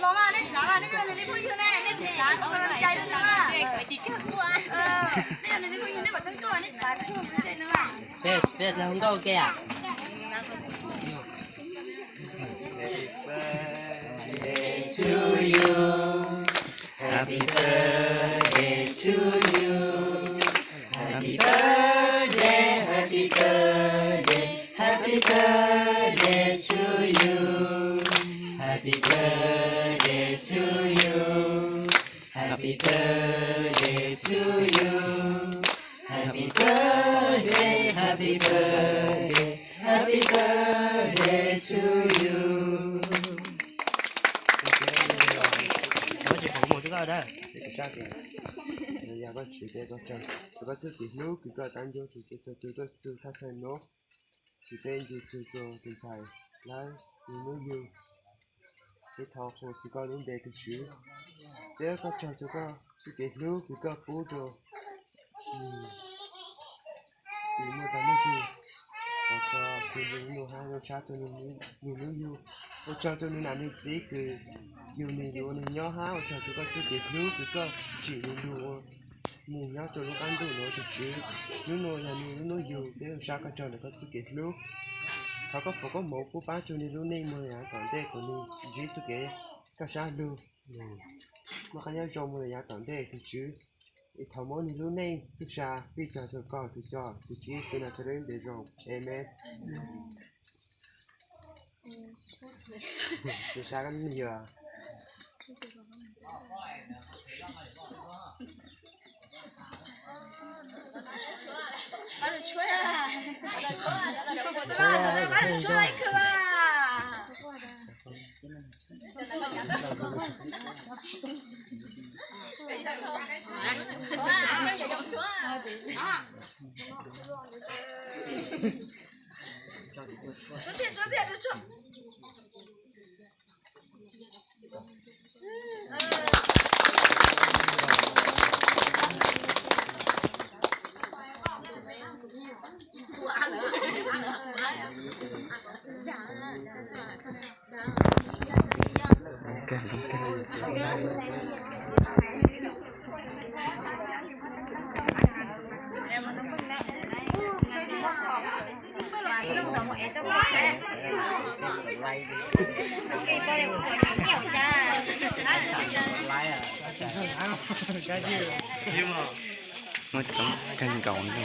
Los mas, nej txav mas, nej yog nws li phooj ywg ne, nej tsis txav kuv ua cai rau nws mas. Nej yog nws li phooj ywg, nej pom xeeb tuaj, nej txav kuv ua cai rau nws mas. Peb, peb txav hluas nkauj ke a. Happy birthday to you. Happy birthday to you. Happy birthday, happy birthday, happy birthday to you. Happy birthday to you. Happy birthday to you. Happy birthday, happy birthday, happy birthday to you. Koj tsis pom kuv mus twb koj da. Yog koj tsis, koj txuj kev hlub kws koj tab ncuab txug txhua txhua tug koj txuj thaj chaw nuav, tsis peb ncu txug rua tus ntxhais lawm, nws hnub yug. Peb thov qhuas txug koj lub npe tus Tswv. Peb ua koj tsaug rua koj txuj kev hlub kws koj pub rua nws, kws muaj tag nub yug. Thov koj txug nws lub ntuj hab zoo tshab rua nws hnub yug. Ua tsaug rua nws nam nws txiv kws yug nws lug ua nws nyob hab ua tsaug rua koj txuj kev hlub kws koj tsim nws lug ua nws nyob rua lub qab ntuj nuav tus Tswv. Hnub nuav yog nws lub hnub yug, peb ua koj tsaug ntawm koj txuj kev hlub. Thov koj foom koob hmoov pub paab rua nws lub neej moog yav tom ntej kuas nws ntsib txuj kev koj sab lug, muaj qab nyob zoo moog yav tom ntej tus Tswv. Es thov muab nws lub neej txuj sa pij cog rua koj tus coj tus Tswv Yexus Nazaret npe zoo. Amees. Tus sab koj yog Muaj coob kawg nkaus li.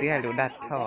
Twb hais lus dag dhau.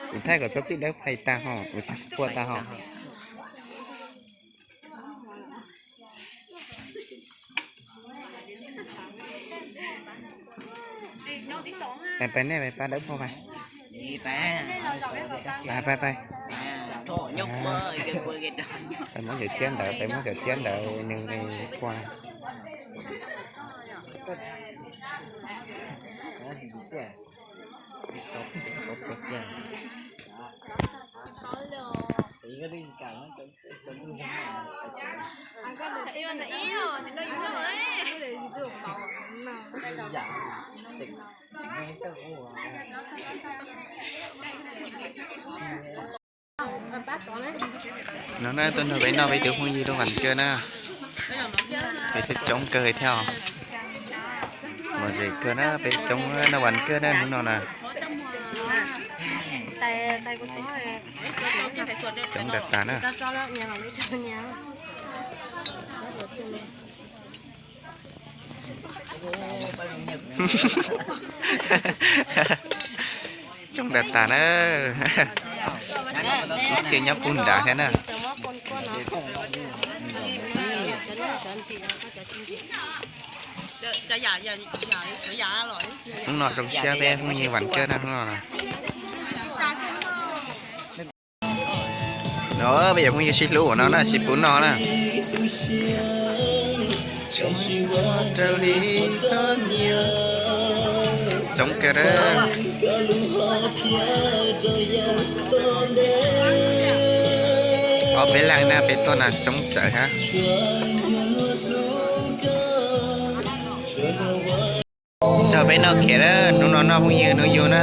Kuv thaij kom txhob txij dawb pais tag ho, ua tsis quaj tag ho. Pais, pais nej pais pab dawb paug pais. Pais, pais, pais. Pais muab cov tsiab ntawd, pais muab cov tsiab ntawd nws quaj. No na, tuaj nrog peb noj peb tus phooj ywg lub vas kawg na. Peb thiaj coob kawg thiab. Mos zem kawg na, peb coob noj vas kawg na hnub no na. Coob tas tas na. Coob tas tas na. Ib txhia nyob puag nrad thiab na. Hnub no zoo siab peb phooj ywg vas kawg na hnub no. No peb cov phooj ywg sib hlub ua no na, sib pub noj na. Coob kawg na. Ob peb leeg na peb tuaj na coob tsawv hab. Nrog peb noj kiag na, hnub no noj phooj ywg hnub yug na.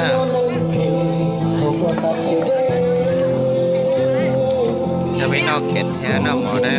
Nrog peb noj kiag thiab noj mov na.